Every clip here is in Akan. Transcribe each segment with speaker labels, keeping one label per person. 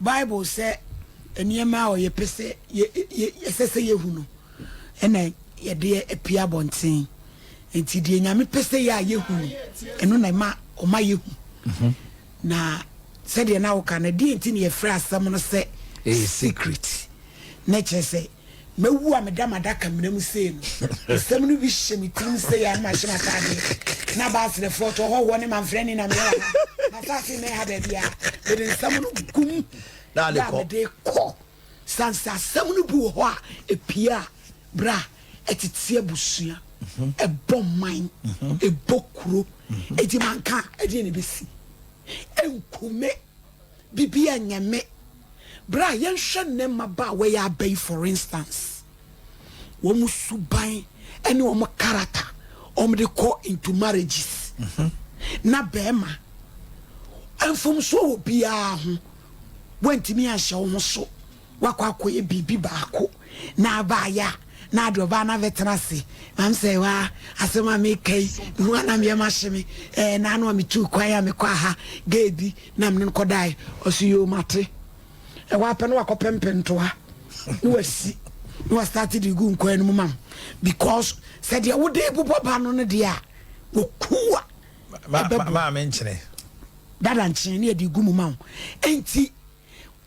Speaker 1: Bible sɛ nneɛma a ɔyɛpɛ sɛ yɛ ɛsɛ sɛ yɛhu no, ɛna yɛde apue abɔnten. Nti deɛ Nyame pɛ sɛ yɛ a yɛhu no, ɛno na ɛma ɔma yɛhu. Na sɛdeɛ na woka no, deɛ nti ne yɛfrɛ asɛm no sɛ
Speaker 2: ɛyɛ
Speaker 1: secret, na kyerɛ sɛ mɛwu a meda madaka mena mu sei no, nsɛm no bi hyɛ me tirim sei a, na mahyɛ m'ataadeɛ na baaserɛfoɔ to hɔhoɔ ne mamfrɛ ne na meyɛ wɔ ha, masase mɛ ha baabi a mede nsɛm no gum
Speaker 2: Na ade
Speaker 1: na
Speaker 2: kɔ.
Speaker 1: Mede kɔ sanse asɛm no bi wɔ hɔ a ɛpie a, bra, ɛtete abusua, ɛbɔ man, ɛbɔ kuro. Ɛnti manka a, ɛdeɛ na ɛbɛsi ɛnkume bibi ɛnyɛ me. Berɛ a yɛnhwɛ nnɛ mmaba a wɔyɛ aba yi, for instance, wɔn suban ɛne wɔn character wɔn de kɔ into marriages, na bɛrima mfomsoɔ wɔ biara ho, wɔntumi anhyɛ wo ho so, wakɔ akɔyɛ biribi baako na abaayɛ a, na ade ɔbaa no abɛtena ase mam sɛ waa asɛm a meka yi mehu anam yɛ mahye me ɛɛ na ano a metuu kwan a mekɔ aha gay bi na mene no kɔdae. Ɔso yoo, mate. Ɛhɔ apɛ no wakɔpɛ mpɛntoa na wasi na wastart de gu nkwan no mu mam, because sɛdeɛ wode bobɔ ba no no deɛ a wɔku a ɛbɛbo.
Speaker 2: Maame nkyene.
Speaker 1: Dada nkyene ne yɛde gu mu ma wo. Enti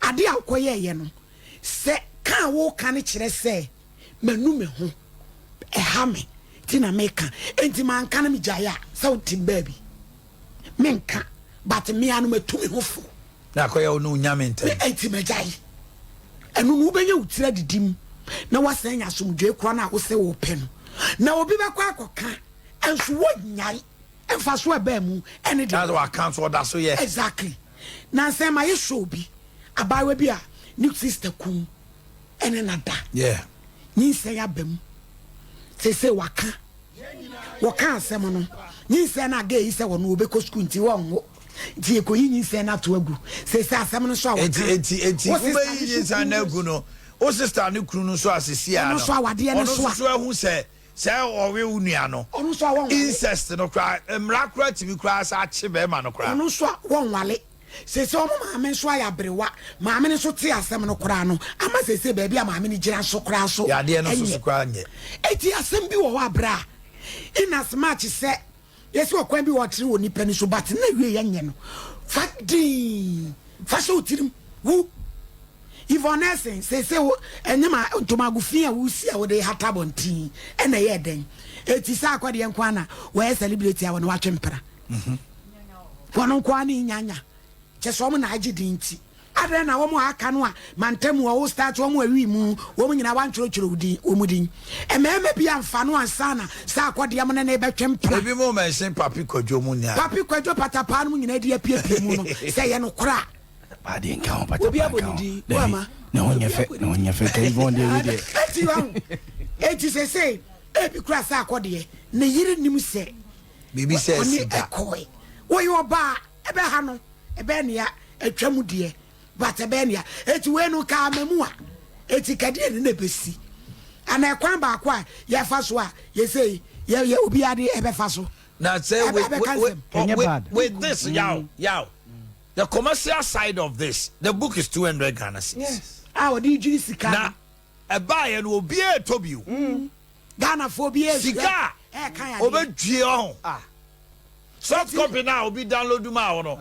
Speaker 1: ade a wokɔyɛɛyɛ no, sɛ ka a woka no kyerɛ sɛ manu me ho, ɛha me nti na meka, enti manka no megyae a, sɛ wote baabi menka, but mea no matu me ho fo.
Speaker 2: Na akɔyɛ wo ne wo Nyame ntam.
Speaker 1: Enti magyae. Ɛno no wobɛnya wo tiri adidi mu na woasan anya asomdwoe korɔ no a wosɛ wopɛ no, na obi bɛkɔ akɔka ɛnso wonnyae mfa so ɛbaa mu ɛne
Speaker 2: na
Speaker 1: deɛ
Speaker 2: sɛ waka nso ɔda so yɛ.
Speaker 1: Exactly. Na nsɛn ma yɛ show bi, abaayewa bi a ne sister kum ɛne nada nyinsɛn aba mu sese waka, wɔka asɛm no, nyinsɛn no aga yi sɛ wɔno wɔbɛkɔ sukuu nti wɔnwo, nti yɛkɔyi nyinsɛn no ato agu. Sese asɛm no so a wɔka
Speaker 2: Enti
Speaker 1: wo sister
Speaker 2: wobɛyi
Speaker 1: ne so
Speaker 2: nyinsɛn
Speaker 1: kunu
Speaker 2: no
Speaker 1: no
Speaker 2: agu no, wo sister ne kunu no nso asesi a
Speaker 1: ɔno
Speaker 2: no
Speaker 1: nso awadeɛ no
Speaker 2: ɔno
Speaker 1: so
Speaker 2: nso
Speaker 1: a
Speaker 2: so ahu sɛ ɔwe wo nua no,
Speaker 1: ɔno nso a wɔnwale.
Speaker 2: Incest no koraa, mmara koraa tumi koraa sɛ akye bɛrima no koraa.
Speaker 1: Ɔno nso a wɔnwale. Sese ɔmo maame nso ayɛ aberewa, maame no nso te asɛm no koraa no ama sese baabi a maame no gyina so koraa so
Speaker 2: yadeɛ no nso so
Speaker 1: ɛnyɛ.
Speaker 2: Koraa nyɛ.
Speaker 1: Eti asɛm bi wɔ hɔ abere a, in as much sɛ yɛsɛ ɔkwan bi wɔ ɔkyerɛ wɔ nipa ni so, but na wie yɛ nyɛ no, fa dii fa hyɛ otirim wu. Yvonne Nelson, sese wo ɛnyɛ ma ntomago fi a wosi a wode hata abɔnten ɛna ɛyɛ dɛn? Eti sɛ akɔdeɛ nko ana wɔyɛ celebrity a wɔne watwe mpra, wɔn nko ara ne nyanya kyɛ sɛ wɔn na agye din, nti adɛn na wɔn a aka no a mantam wɔ wo start wɔn awi mu, wɔn nyinaa wantwerɛtwerɛ wo din, wɔn din mmarima bi amfa no ansa na sɛ akɔdeɛ mo ne ne bɛtwe mpra?
Speaker 2: Ebi mo mɛnsen Papi Kwadwo mu nya.
Speaker 1: Papi Kwadwo patapaa no mu nyinaa di apiepie mu no, sɛ yɛ no kora
Speaker 3: Baade nka ho patapaa
Speaker 1: obi abɔ
Speaker 3: nka
Speaker 1: ne
Speaker 3: ho.
Speaker 1: din
Speaker 3: Dabi,
Speaker 1: woama
Speaker 3: ne ho nyɛ fɛ, ne ho nyɛ fɛ. Ka Yvonne deɛ, wei deɛ.
Speaker 1: Eti wahu, eti sese ebi kura sɛ akɔdeɛ ne yere nim sɛ
Speaker 2: biribi sɛ
Speaker 1: ɔne
Speaker 2: ɛsi da.
Speaker 1: Ɛkɔɛ wɔyɛ ɔbaa ɛbɛha no, ɛbɛyɛ nea atwa mu deɛ, but ɛbɛyɛ nea eti wei no kaa ama mu a, eti kadeɛ ne na ɛbɛsi ana ɛkwan baako a yɛfa so a yɛsɛ yɛ obiara de ɛbɛfa so
Speaker 2: Na sɛ
Speaker 1: ɛbɛka nsɛm.
Speaker 3: Ɛnyɛ
Speaker 2: with,
Speaker 3: bad.
Speaker 2: With this, yaw yaw, the commercial side of this, the book is 200 Ghana cedis.
Speaker 1: A ɔde dwiri sika
Speaker 2: Na
Speaker 1: no.
Speaker 2: ɛbaayɛ no, obiara ɛtɔ bi o.
Speaker 1: Ghanafoɔ bi yɛ
Speaker 2: Sika
Speaker 1: ɛɛka
Speaker 2: a
Speaker 1: yadeɛ.
Speaker 2: Obɛdwie ɔho soft copy na obi download ma wo no,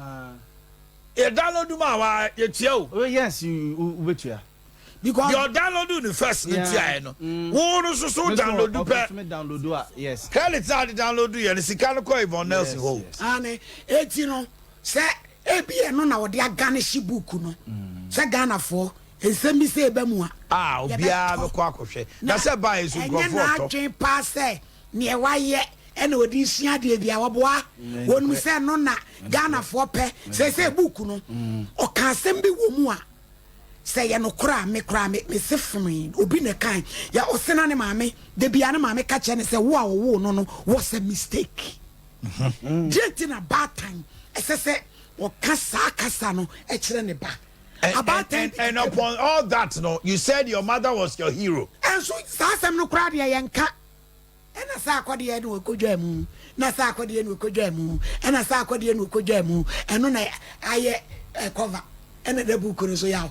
Speaker 2: yɛ download ma wa, yɛtua o.
Speaker 3: Oh yes, you wobɛtua.
Speaker 1: Because
Speaker 2: deɛ ɔdownload no first no tuaeɛ no, wo no nso so
Speaker 3: Me so,
Speaker 2: download pɛ.
Speaker 3: ɔbɛtumi download a, yes.
Speaker 2: Credit a de download yɛ no, sika no kɔ Yvonne Nelson hɔ o.
Speaker 1: Ane eti no sɛ ebi ɛno na wɔde aganehye book no sɛ Ghanafoɔ nsɛm bi sɛ eba mu a
Speaker 2: a obiara
Speaker 1: yɛbɛtɔ.
Speaker 2: bɛkɔ akɔhwɛ na sɛ baeɛ so
Speaker 1: ɛnyɛ
Speaker 2: nkurɔfoɔ ɔtɔ.
Speaker 1: N'adwen paa sɛ neɛ wayɛ ɛna ɔde sua adeɛ bi a wɔboa wɔnum sɛ no na Ghanafoɔ pɛ sɛ book no ɔka asɛm bi wɔ mu a, sɛ yɛ nokorɛ a, me koraa me mese fomee obi na kan yɛ ɔse na ne maame da bia ne maame ka kyerɛ ne sɛ wo a ɔwoo no was a mistake. Deɛ nti na baatan ɛsɛ sɛ ɔka saa kasa no ɛkyerɛ ne ba abaatan bi
Speaker 2: And
Speaker 1: keka bi.
Speaker 2: Upon all that no, you said your mother was your hero.
Speaker 1: Ɛnso saa asɛm no koraa deɛ yɛnka. Ɛna saa akɔdeɛ no ɔkɔdwaa mu, na saa akɔdeɛ no ɔkɔdwaa mu, ɛna saa akɔdeɛ no ɔkɔdwaa mu, ɛno na ayɛ cover. Ɛna da buku no so yaw.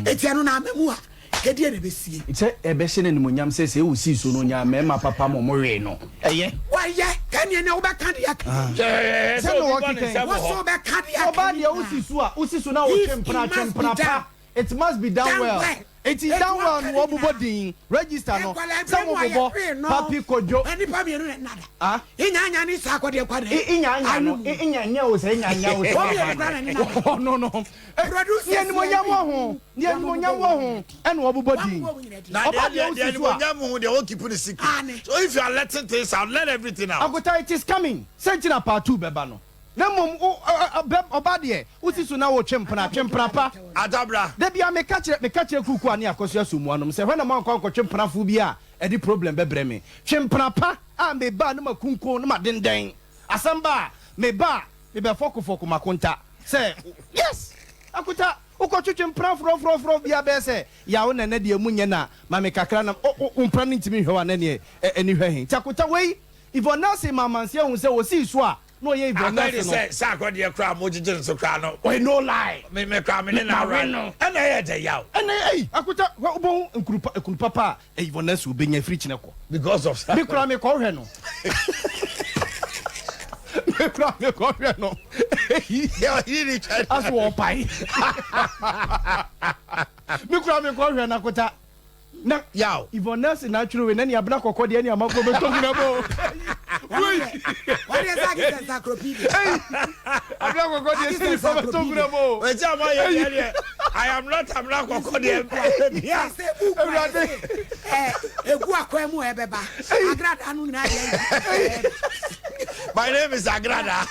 Speaker 1: Eti ɛno na ama mu a, kɛdeɛ na ɛbɛsie.
Speaker 3: Sɛ ɛbɛhyɛ no animuonyam sɛ sɛ wosii so no onyaa mmarima papa ma wɔwee no. Ɛyɛ.
Speaker 1: Wayɛ kɛneɛ nea wobɛka deɛ aka nyinaa.
Speaker 2: Hwɛ,
Speaker 3: Sɛ
Speaker 2: sɛ
Speaker 3: na
Speaker 2: obi bɔ ne
Speaker 3: wɔkeka yi.
Speaker 2: nsam wɔ
Speaker 1: Wo so
Speaker 2: hɔ.
Speaker 1: wobɛka deɛ aka
Speaker 3: Ɔbaa deɛ
Speaker 1: nyinaa.
Speaker 3: wosi so a, wosi so na wotwe
Speaker 1: If it
Speaker 3: mpena, twe
Speaker 1: must be
Speaker 3: mpena pa.
Speaker 1: done.
Speaker 3: It must be done
Speaker 1: Done
Speaker 3: well.
Speaker 1: well.
Speaker 3: Enti
Speaker 1: Enti
Speaker 3: done well
Speaker 1: waka
Speaker 3: no
Speaker 1: ne
Speaker 3: wɔbobɔ
Speaker 1: nyinaa.
Speaker 3: din, register no,
Speaker 1: Nkwadaa
Speaker 3: sɛ
Speaker 1: berɛ mu a
Speaker 3: mobobɔ
Speaker 1: yɛhwee no,
Speaker 3: Papi Kojo.
Speaker 1: nnipa mmienu na ɛnna da.
Speaker 3: Ah?
Speaker 1: Inya nya ne saa akɔdeɛ kwa na
Speaker 3: Inya nya no,
Speaker 1: anom.
Speaker 3: inya nya o sɛ inya nya o sɛ
Speaker 1: Wɔn mmienu koraa na ɛnna da.
Speaker 3: Ɔno no.
Speaker 1: Producers
Speaker 3: Nea animuonyam wɔ ho, nea animuonyam wɔ ho, ɛna wɔbobɔ din.
Speaker 1: Wɔabobɔ wɔn nyinaa din.
Speaker 2: Na
Speaker 3: Ɔba
Speaker 2: deɛ
Speaker 3: deɛ
Speaker 2: deɛ
Speaker 3: wosi
Speaker 2: deɛ
Speaker 3: so a.
Speaker 2: animuonyam ho deɛ wɔn keep no secret.
Speaker 1: Aane.
Speaker 2: So if you are letting things out, let everything out.
Speaker 3: Akota, it is coming. Sɛ nti na part 2 bɛba no. Na mmom wo ɛ ɛ bɛ ɔba deɛ wosi so na wotwe mpena, twe mpena pa.
Speaker 2: Atabra.
Speaker 3: Da biara meka kyerɛ meka kyerɛ Kuukuu ne Akosua Somuah nom sɛ hwɛ na moankɔ ankɔtwe mpenafoɔ bi a ɛde problem bɛbrɛ me. Twe mpena pa a meba a na makunkun na madendɛn. Asɛm ba a meba a mebɛfɔkofɔko m'akonta sɛ yes! Akota wokɔtwetwe mpena frɔfrɔfrɔf bi a bɛyɛ sɛ yaw na ɛnɛ deɛ mu nyɛ na ma me kakra na o o wo mpena no ntumi nhwɛ wo a na ɛneɛ ɛ ani hwɛ he. Nti Akota wei Yvonne Nelson ma amanseɛ hu sɛ wɔsii so a na ɔyɛ Yvonne
Speaker 2: Akɔyɛ de
Speaker 3: Nelson no.
Speaker 2: sɛ sɛ akɔdeɛ koraa mo gyegye no so koraa no.
Speaker 3: Ɔyɛ no lie.
Speaker 2: Me me koraa me ne no
Speaker 3: Ma
Speaker 2: aware
Speaker 3: we no.
Speaker 2: ɛna ɛyɛ dɛ yaw.
Speaker 3: Ɛnɛ ei Akota hwɛ wobɛhu nkunu pa ekunu papa a Yvonne Nelson obɛnya firi kyinɛ kɔ.
Speaker 2: Because of saa.
Speaker 3: Me koraa mekɔ hwɛ no. Me koraa mekɔ hwɛ no. Aso ɔpae. Me koraa mekɔ hwɛ no Akota. Na
Speaker 2: Yaw.
Speaker 3: Yvonne Nelson na atwerɛ wei na nea abena kɔkɔ deɛ ne amanfoɔ bɛtɔ mu na bɔ. Wei.
Speaker 1: Wɔde ɛsɛ akisɛ encyclopedia.
Speaker 3: Ei. Abena kɔkɔ deɛ sɛ nipa bɛtɔ mu na bɔ.
Speaker 2: Wɔsi ama yɛ deɛ deɛ I am not abena kɔkɔ deɛ bia.
Speaker 3: Awurade.
Speaker 1: Egu akwan mu ɛbɛba. Agrada no nyinaa deɛ.
Speaker 2: My name is Agrada.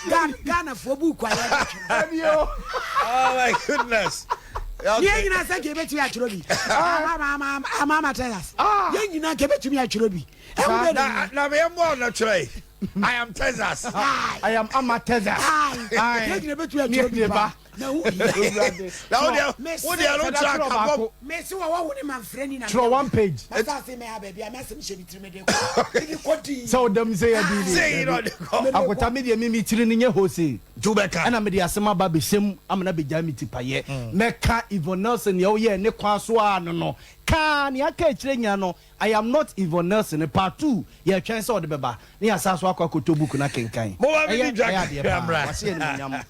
Speaker 1: Ghana fo buku ayɛ bɛtwerɛ.
Speaker 2: Oh my goodness.
Speaker 1: Yɛn nyinaa sɛ nka yɛbɛtumi atwerɛ bi. Ama ama Texas. Yɛn nyinaa nka yɛbɛtumi atwerɛ bi. Ɛho bɛ
Speaker 2: na na meyɛ mmoa no twerɛ. I am Texas.
Speaker 3: I am Ama Texas.
Speaker 1: Yɛn nyinaa bɛtumi atwerɛ bi pa. Na wo hia.
Speaker 2: Na wo deɛ wo deɛ no twerɛ akabɔ.
Speaker 1: Mesi wɔ wɔ wo ne manfrɛ ni na.
Speaker 3: Twerɛ one page.
Speaker 1: Masa ase mɛ ha baabi a mɛsɛm hyɛ me tirim de kɔ. Mede kɔ di.
Speaker 3: Sɛ ɔdam sɛ yɛ di
Speaker 2: Sɛ yi na ɔde kɔ.
Speaker 3: Akota me deɛ me me tiri no nyɛ hosee.
Speaker 2: Nti wobɛka.
Speaker 3: Ɛna mede asɛm aba abɛhyɛ mu ama no abɛgyae me tipayɛ. Mɛka Yvonne Nelson nea woyɛɛ ne kwan so ara no no. Ka nea aka akyire nyinaa no, I am not Yvonne Nelson part 2, yɛretwɛn sɛ ɔde bɛba na yɛasan so akɔ akɔtɔ book no akenkan.
Speaker 2: Momma me
Speaker 3: Ɛyɛ
Speaker 2: di dwa
Speaker 3: ɛyɛ adeɛ
Speaker 2: kakra
Speaker 3: paa.
Speaker 2: mmra.
Speaker 3: Wahyɛ yɛn animuonyam.